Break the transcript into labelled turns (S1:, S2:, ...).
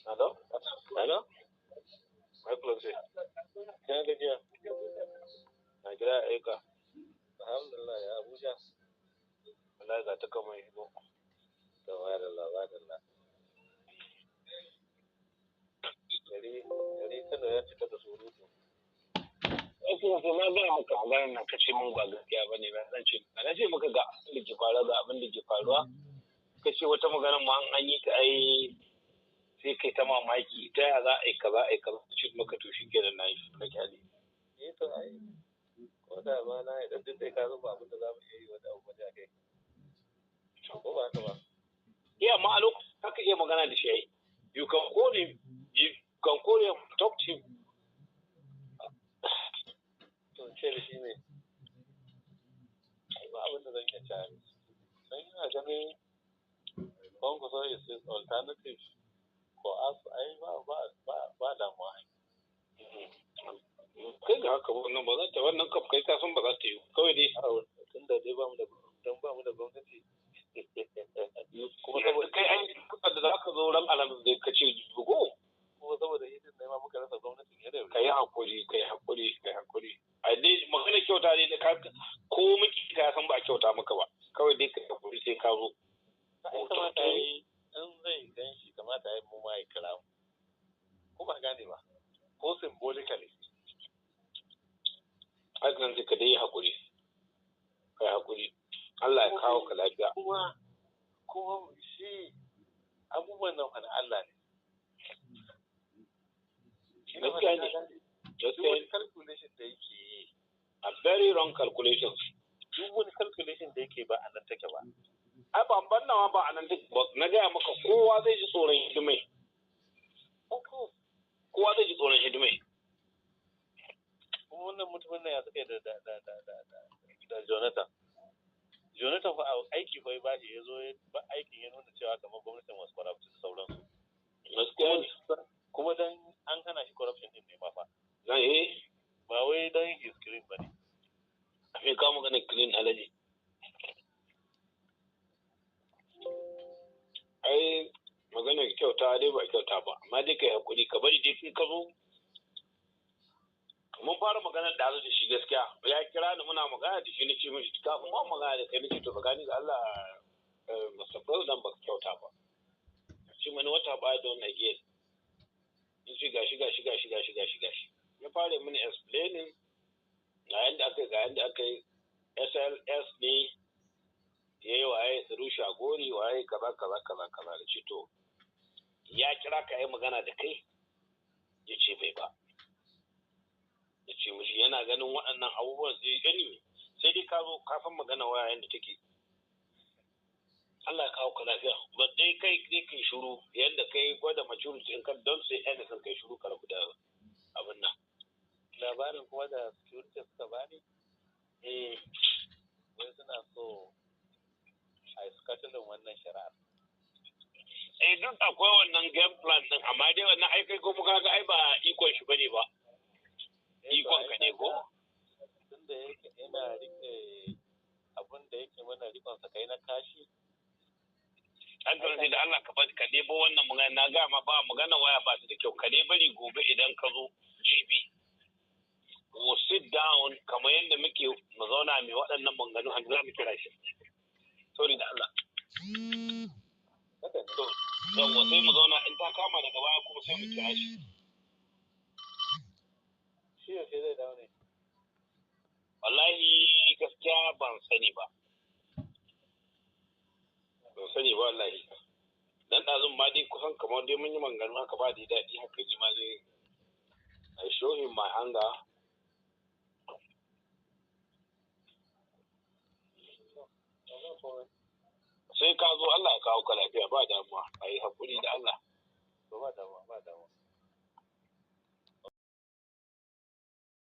S1: Hello?
S2: Hello?
S1: Michael ce.
S2: Ina gajiya?
S1: Na gida aika.
S2: Alhamdulillah, ya Abuja.
S1: Wallahi ga ta kamar shigo.
S2: To madalla, madalla. Gari, gari Kano ya cika da surutu.
S1: Wasu wasu na gaya maka maganar nan kace mun ba gaskiya ba ne ba zan ce maka. Na ce maka ga abin da ke faruwa, ga abin da ke faruwa. Kace wata maganar ma an yi ta ai sai kai ta mamaki, ta ya za a yi kaza a yi kaza. Ce maka to shi kenan, na yi na kyale.
S2: Eh to ai, ko da ma na idan duk dai ka zo ba abin da za mu iya yi wani abu bane a kai. Ko ba haka ba?
S1: Eh, amma a lokacin haka iya magana da shi ai. You can call him, you can call him, talk to him.
S2: To ce da shi ne. Ai ba abin da zan iya cewa ne. Dan ina ganin Kwankwaso is his alternative for us, ai ba ba ba ba damuwa ai.
S1: Kai ga haka wannan ba za ta, wannan kaf kai ka san ba za ta yi kawai dai.
S2: Tun da dai ba mu da, dan ba mu da gwamnati. Kuma saboda
S1: kai ai da za ka zo ran Alhamis da ka ce go.
S2: Kuma saboda hidin ne ma muka rasa gwamnatin yadda.
S1: Ka yi hakuri, ka yi hakuri, ka yi hakuri. A dai magana kyauta ne da ka ko miki ka san ba kyauta maka ba, kawai dai ka yi hakuri sai ka zo.
S2: Ai kamata yi in zai gan shi, kamata yi mu ma ya kira mu. Ko ba gane ba? Ko symbolically.
S1: Hakan sai ka dai yi hakuri, ka yi hakuri, Allah ya kawo ka lafiya.
S2: Kuma shi abubuwan nan fa na Allah ne.
S1: Gaskiya ne.
S2: Duk wani calculation da yake yi.
S1: A very wrong calculations.
S2: Duk wani calculation da yake ba a nan take ba.
S1: Ai ban nawa ba a nan take ba. Na gaya maka kowa zai ji tsoron hidimai. Kowa zai ji tsoron hidimai.
S2: Kuma wannan mutumin nan ya suka da da da da da da da Jonathan. Jonathan fa aiki fa ya bashi, ya zo ba aikin, ya nuna cewa kamar gwamnatin was corrupt da sauransu.
S1: Gaskiya ne.
S2: Kuma dan an hana shi corruption din ne ma fa.
S1: Na eh.
S2: Ba wai dan he's clean ba ne.
S1: Me kawo magana clean, alaji? Ai magana kyauta dai ba kyauta ba, amma dai kai hakuri, ka bari dai in ka zo. Mun fara magana da da shi, gaskiya ya kira ni, muna magana da shi, na ce mishi kafin ma magana da kai, nace to tsakani ga Allah, Mr. President, baka kyauta ba. Ce mani wata ba don again in ce gashi gashi gashi gashi gashi gashi. Ya fara mini explaining ga yanda aka yi, ga yanda aka yi, SLS ne ya yi waye su rushe gori waye kaza kaza kaza kaza. Da ce to ya kira ka yi magana da kai, ya ce bai ba. Ya ce mishi yana ganin waɗannan abubuwan sai anyway sai dai ka zo, ka san magana waya yanda take. Allah ya kawo ka lafiya. Ba dai kai dai kai shiru yanda kai gwada maturity in ka don't say anything, kai shiru, ka rabu da abin nan.
S2: Labarin kuma da security suka bani. Wai suna so a yi scuttling wannan shari'ar.
S1: Eh, duk akwai wannan game plan din, amma dai wannan ai kai kuma kaga ai ba ikon shi bane ba. Ikon ka ne ko?
S2: Tunda yake ina rike abun da yake mana rikon sa kai na kashi.
S1: An sai da Allah ka bari ka debo wannan magana, na ga ma ba magana waya ba ta da kyau. Ka dai bari gobe idan ka zo jibi. We'll sit down kamar yadda muke mu zauna mai waɗannan maganganu, an za mu kira shi. Sorry da Allah. To, yawwa, sai mu zauna, in ta kama daga baya kuma sai mu kira shi.
S2: Shi yaushe zai dawo ne?
S1: Wallahi gaskiya ban sani ba. Ban sani ba wallahi. Dan ɗazun ma dai kusan kamar dai mun yi maganganu haka ba dai daɗi haka, ni ma dai I show him my anger. Sai ka zo, Allah ya kawo ka lafiya, ba damuwa, a yi haƙuri da Allah.
S2: Ba damuwa, ba damuwa.